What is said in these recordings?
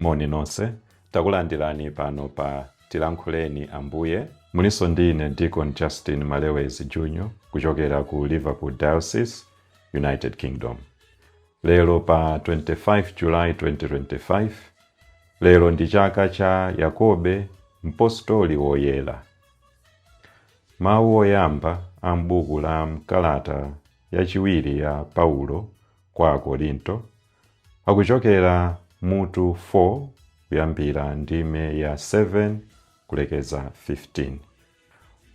Moni nonse, takulandirani pano pa Tilankhuleni Ambuye. Mulinso ndi ine Deacon Justin Malewezi Jr. kuchokera ku Liverpool Diocese, United Kingdom. Lero pa 25 July 2025, lero ndi chaka cha Yakobe Mpostoli Woyera. Mawu oyamba a m'buku la mkalata yachiwiri ya Paulo kwa Akorinto akuchokera mutu 4 kuyambira ndime ya 7 kulekeza 15.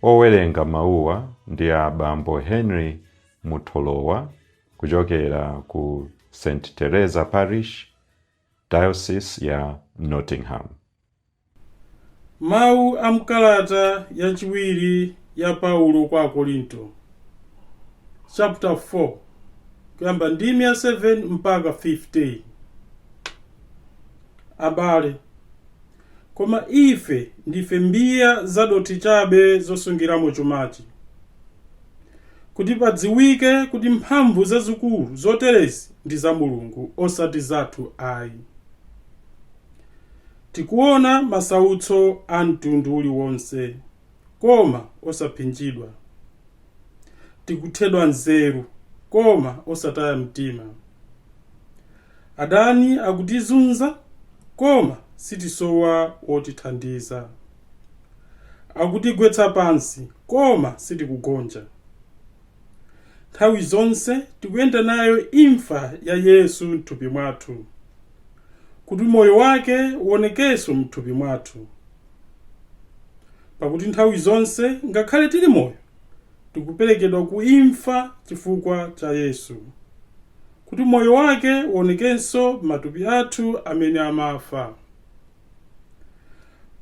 Owerenga mawuwa ndi a Bambo Henry Mutholowa kuchokera ku St. Teresa Parish, Diocese ya Nottingham. Mawu a mkalata yachiwiri ya Paulo kwa Akorinto, chapter 4, kuyamba ndime ya 7 mpaka 15. Abale, koma ife ndife mbiya zadothi chabe zosungiramo chumachi, kuti padziwike kuti mphamvu zazikulu zoterezi ndi za Mulungu, osati zathu ayi. Tikuona masautso a mtundu uliwonse, koma osapsinjidwa. Tikuthedwa nzeru, koma osataya mtima. Adani akutizunza, koma sitisowa wotithandiza. Akutigwetsa pansi, koma sitikugonja. Nthawi zonse tikuyenda nayo imfa ya Yesu m'thupi mwathu, kuti moyo wake uonekenso m'thupi mwathu. Pakuti nthawi zonse, ngakhale tili moyo, tikuperekedwa ku imfa chifukwa cha Yesu, kuti moyo wake uonekenso m'matupi athu amene amafa.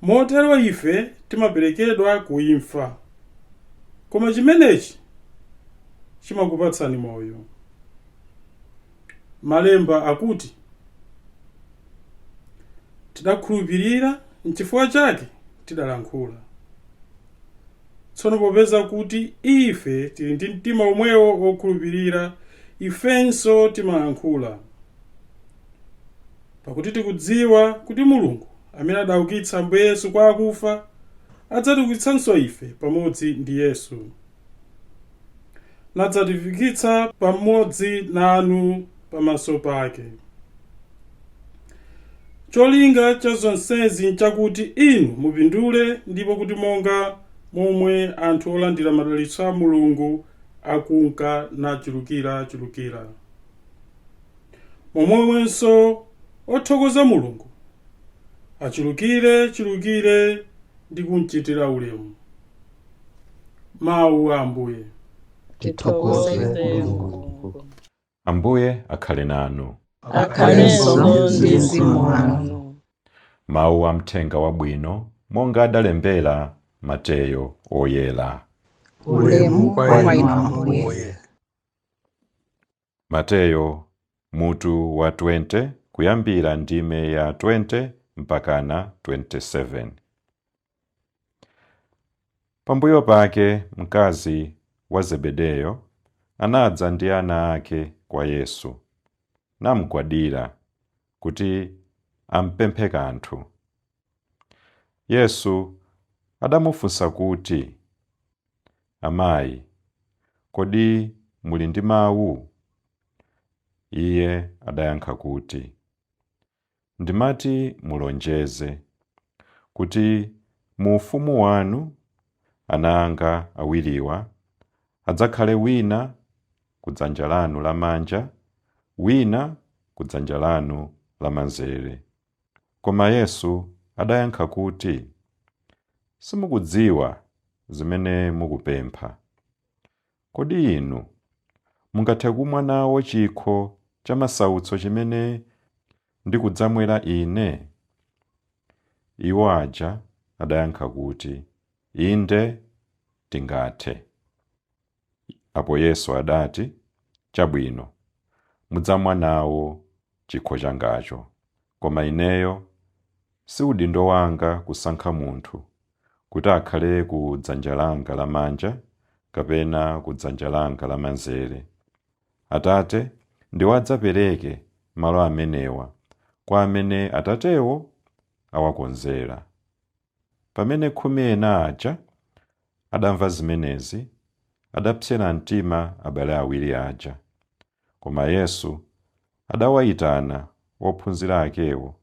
Motero ife timaperekedwa ku imfa, koma chimenechi chimakupatsani moyo. Malemba akuti, Tidakhulupirira, nchifukwa chake tidalankhula. Tsono popeza kuti ife tili ndi mtima omwewo wokhulupirira, ifenso timalankhula. Pakuti tikudziwa kuti Mulungu amene adaukitsa Ambuye Yesu kwa akufa adzatiukitsanso ife pamodzi ndi Yesu, nadzatifikitsa pamodzi nanu pamaso pake. Cholinga cha zonsezi nchakuti inu mupindule, ndipo kuti monga momwe anthu olandira madalitso a Mulungu akunka nachulukirachulukira, momwemonso othokoza Mulungu achulukirechulukire ndi kumchitira ulemu. Mawu a Ambuye. Tithokoze Mulungu. Ambuye akhale nanu. Akhalenso ndi mzimu wanu. Mawu a mthenga wabwino monga adalembera Mateyo Oyera. Ulemu kwa inu Ambuye. Mateyo mutu wa 20 kuyambira ndime ya 20 mpakana 27. Pambuyo pake mkazi wa Zebedeyo anadza ndi ana ake kwa Yesu, namgwadira kuti ampemphe kanthu. Yesu adamufunsa kuti, Amayi, kodi muli ndi mawu? Iye adayankha kuti, Ndimati mulonjeze kuti mu ufumu wanu ana anga awiriwa adzakhale wina ku dzanja lanu lamanja, wina ku dzanja lanu lamanzere. Koma Yesu adayankha kuti, Simukudziwa zimene mukupempha. Kodi inu mungathe kumwa nawo chikho cha masautso chimene ndikudzamwera ine? Iwo aja adayankha kuti, Inde, tingathe. Apo Yesu adati, Chabwino, mudzamwa nawo chikho changacho. Koma ineyo si udindo wanga kusankha munthu kuti akhale ku dzanja langa lamanja kapena ku dzanja langa lamanzere. Atate ndiwo adzapereke malo amenewa kwa amene Atatewo awakonzera. Pamene 10 ena aja adamva zimenezi, adapsera mtima abale awiri aja. Koma Yesu adawayitana ophunzira akewo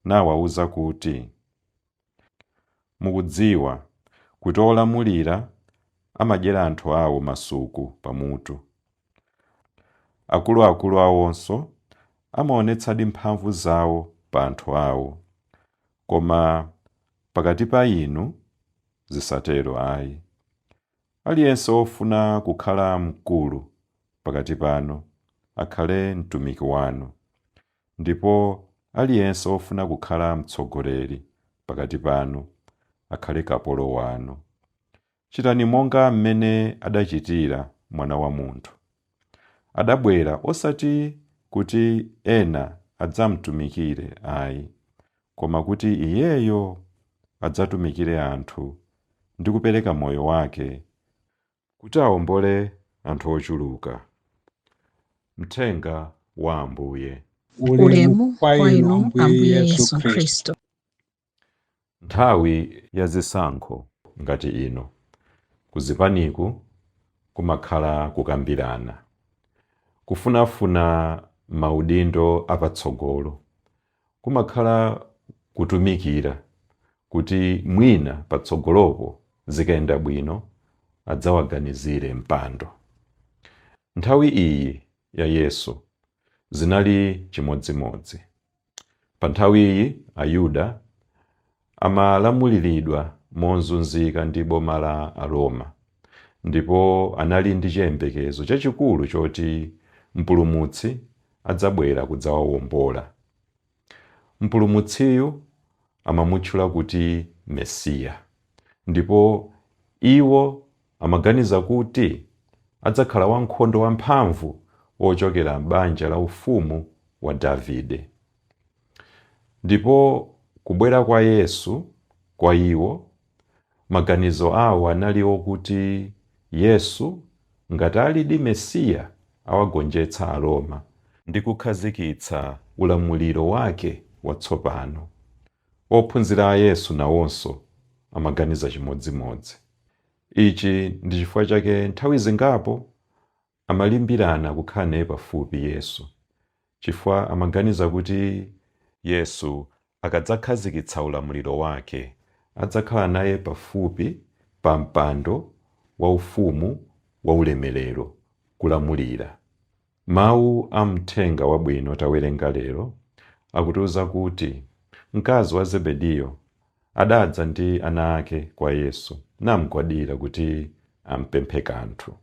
nawawuza kuti, mukudziwa kuti olamulira amadyera anthu awo masuku pamutu. Akuluakulu awonso amaonetsadi mphamvu zawo pa anthu awo. Koma pakati pa inu zisatero ayi. Aliyense wofuna kukhala mkulu pakati panu akhale mtumiki wanu, ndipo aliyense wofuna kukhala mtsogoleri pakati panu akhale kapolo wanu. Chitani monga mmene adachitira Mwana wa Munthu. Adabwera osati kuti ena adzamtumikire ayi, koma kuti iyeyo adzatumikire anthu ndi kupereka moyo wake kuti awombole anthu ochuluka. Mthenga wa Ambuye. Ulemu kwa inu Ambuye Yesu Khristu. Nthawi ya zisankho ngati ino, kuzipaniku kumakhala kukambirana, kufunafuna maudindo apatsogolo, kumakhala kutumikira kuti mwina patsogolopo zikayenda bwino adzawaganizire mpando. Nthawi iyi ya Yesu zinali chimodzimodzi. Pa nthawi iyi Ayuda amalamuliridwa mozunzika ndi boma la Aroma, ndipo anali ndi chiyembekezo chachikulu choti mpulumutsi adzabwera kudzawawombola. Mpulumutsiyu amamutchula kuti Mesiya, ndipo iwo amaganiza kuti adzakhala wankhondo wamphamvu wochokera m'banja la ufumu wa Davide. Ndipo kubwera kwa Yesu kwa iwo, maganizo awo anali okuti Yesu ngati alidi Mesiya awagonjetsa Aroma ndi kukhazikitsa ulamuliro wake watsopano. Ophunzira a Yesu nawonso amaganiza chimodzimodzi. Ichi ndi chifukwa chake nthawi zingapo amalimbirana kukhala naye pafupi Yesu, chifukwa amaganiza kuti Yesu akadzakhazikitsa ulamuliro wake adzakhala naye pafupi pa mpando waufumu wa ulemerero kulamulira. Mawu a mthenga wabwino tawerenga lero akutiuza kuti mkazi wa Zebediyo adadza ndi ana ake kwa Yesu namugwadira kuti ampemphe kanthu.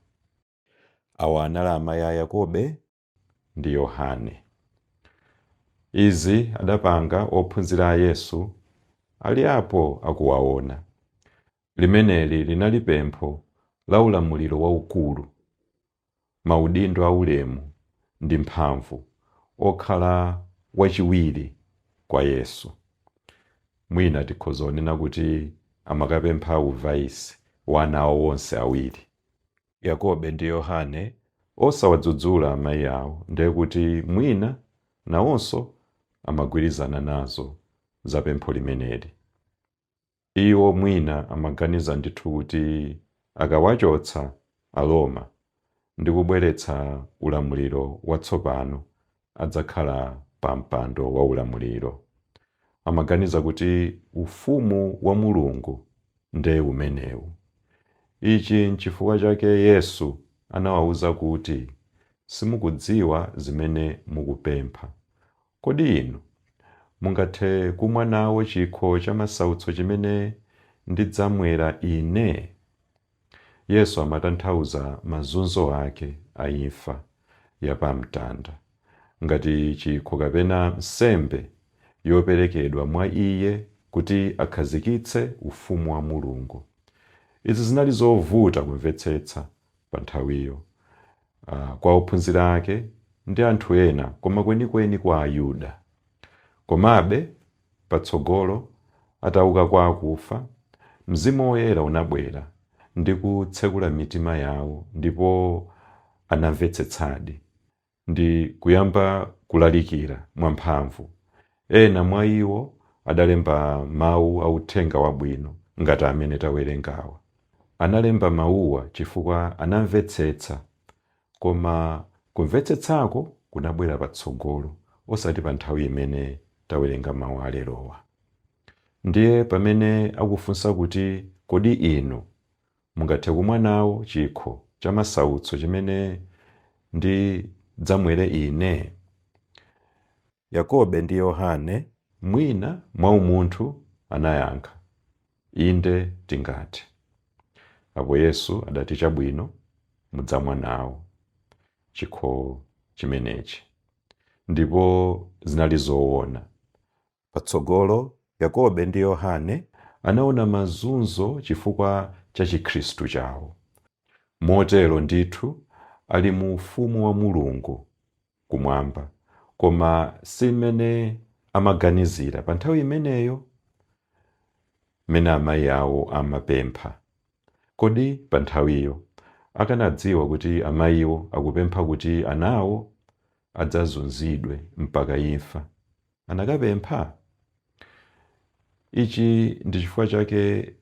Awa anali amayi a Yakobe ndi Yohane. Izi adapanga ophunzira a Yesu ali apo akuwaona. Limeneli linali pempho la ulamuliro waukulu, maudindo aulemu ndi mphamvu, okhala wachiwiri kwa Yesu. Mwina tikhoza kunena kuti amakapempha uvaisi wa ana awo onse awiri, Yakobe ndi Yohane, osawadzudzula amayi awo, ndiye kuti mwina nawonso amagwirizana nazo za pempho limeneli. Iwo mwina amaganiza ndithu kuti akawachotsa Aroma ndi kubweretsa ulamuliro watsopano adzakhala pa mpando wa ulamuliro. Amaganiza kuti ufumu wa Mulungu ndiye umenewu. Ichi nchifukwa chake Yesu anawawuza kuti simukudziwa zimene mukupempha. Kodi inu mungathe kumwa nawo chikho cha masautso chimene ndidzamwera ine? Yesu amatanthauza mazunzo ake a imfa yapamtanda ngati chikho kapena nsembe yoperekedwa mwa iye kuti akhazikitse ufumu wa Mulungu. Izi zinali zovuta kumvetsetsa pa nthawiyo kwa ophunzira ake ndi anthu ena, koma kwenikweni kwa Ayuda. Komabe patsogolo atauka kwa akufa, Mzimu Woyera unabwera ndi kutsekula mitima yawo, ndipo anamvetsetsadi ndi kuyamba kulalikira mwamphamvu. Ena mwa iwo adalemba mawu a uthenga wabwino ngati amene tawerengawa. Analemba mawuwa chifukwa anamvetsetsa, koma kumvetsetsako kunabwera patsogolo, osati pa nthawi imene tawerenga mawu alerowa. Ndiye pamene akufunsa kuti kodi inu mungathe kumwa nawo chikho cha masautso chimene ndidzamwere ine? Yakobe ndi Yohane mwina mwa umunthu anayankha, inde tingathe. Apo Yesu adati chabwino, mudzamwa nawo chikho chimenechi. Ndipo zinali zoona. Patsogolo Yakobe ndi Yohane anaona mazunzo chifukwa cha chikhristu chawo. Motero ndithu ali mu ufumu wa Mulungu kumwamba, koma simene amaganizira pa nthawi imeneyo mmene amayi awo amapempha. Kodi pa nthawiyo akanadziwa kuti amayiwo akupempha kuti anawo adzazunzidwe mpaka imfa, anakapempha? Ichi ndi chifukwa chake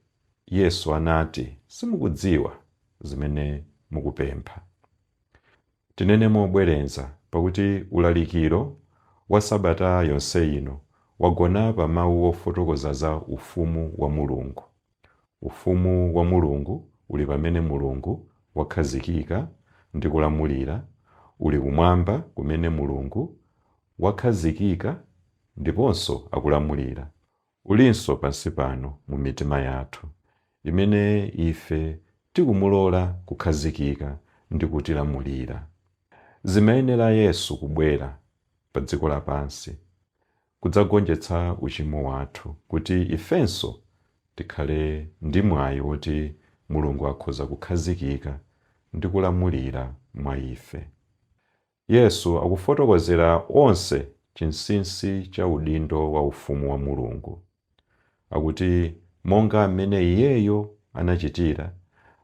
Yesu anati simukudziwa zimene mukupempha. Tinene mobwerenza, pakuti ulalikiro wa sabata yonse ino wagona pa mawu ofotokoza za ufumu wa Mulungu. Ufumu wa Mulungu uli pamene Mulungu wakhazikika ndi kulamulira, uli kumwamba kumene Mulungu wakhazikika ndiponso akulamulira. Ulinso pansi pano mu mitima yathu, imene ife tikumulola kukhazikika ndi kutilamulira. Zimayenera Yesu kubwera pa dziko lapansi kudzagonjetsa uchimo wathu, kuti ifenso tikhale ndi mwayi woti Mulungu akhoza kukhazikika ndi kulamulira mwa ife. Yesu akufotokozera onse chinsinsi cha udindo wa ufumu wa Mulungu. Akuti monga mmene iyeyo anachitira,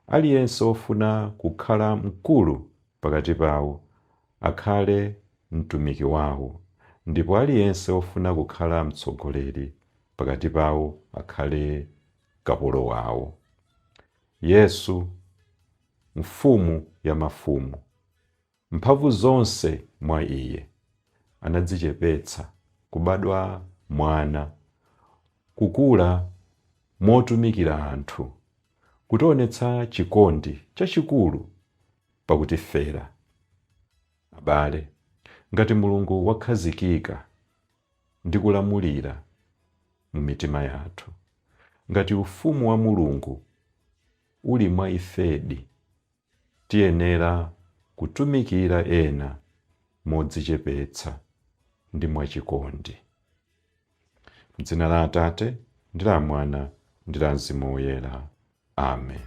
aliyense wofuna kukhala mkulu pakati pawo akhale mtumiki wawo, ndipo aliyense wofuna kukhala mtsogoleri pakati pawo akhale kapolo wawo. Yesu, mfumu ya mafumu, mphamvu zonse mwa iye, anadzichepetsa, kubadwa mwana, kukula motumikira anthu, kutionetsa chikondi chachikulu pakutifera. Abale, ngati Mulungu wakhazikika ndi kulamulira mu mitima yathu, ngati ufumu wa Mulungu uli mwa ifedi, tiyenera kutumikira ena modzichepetsa ndi mwachikondi. M'dzina la Atate ndi la Mwana ndi la Mzimu Woyera. Amen.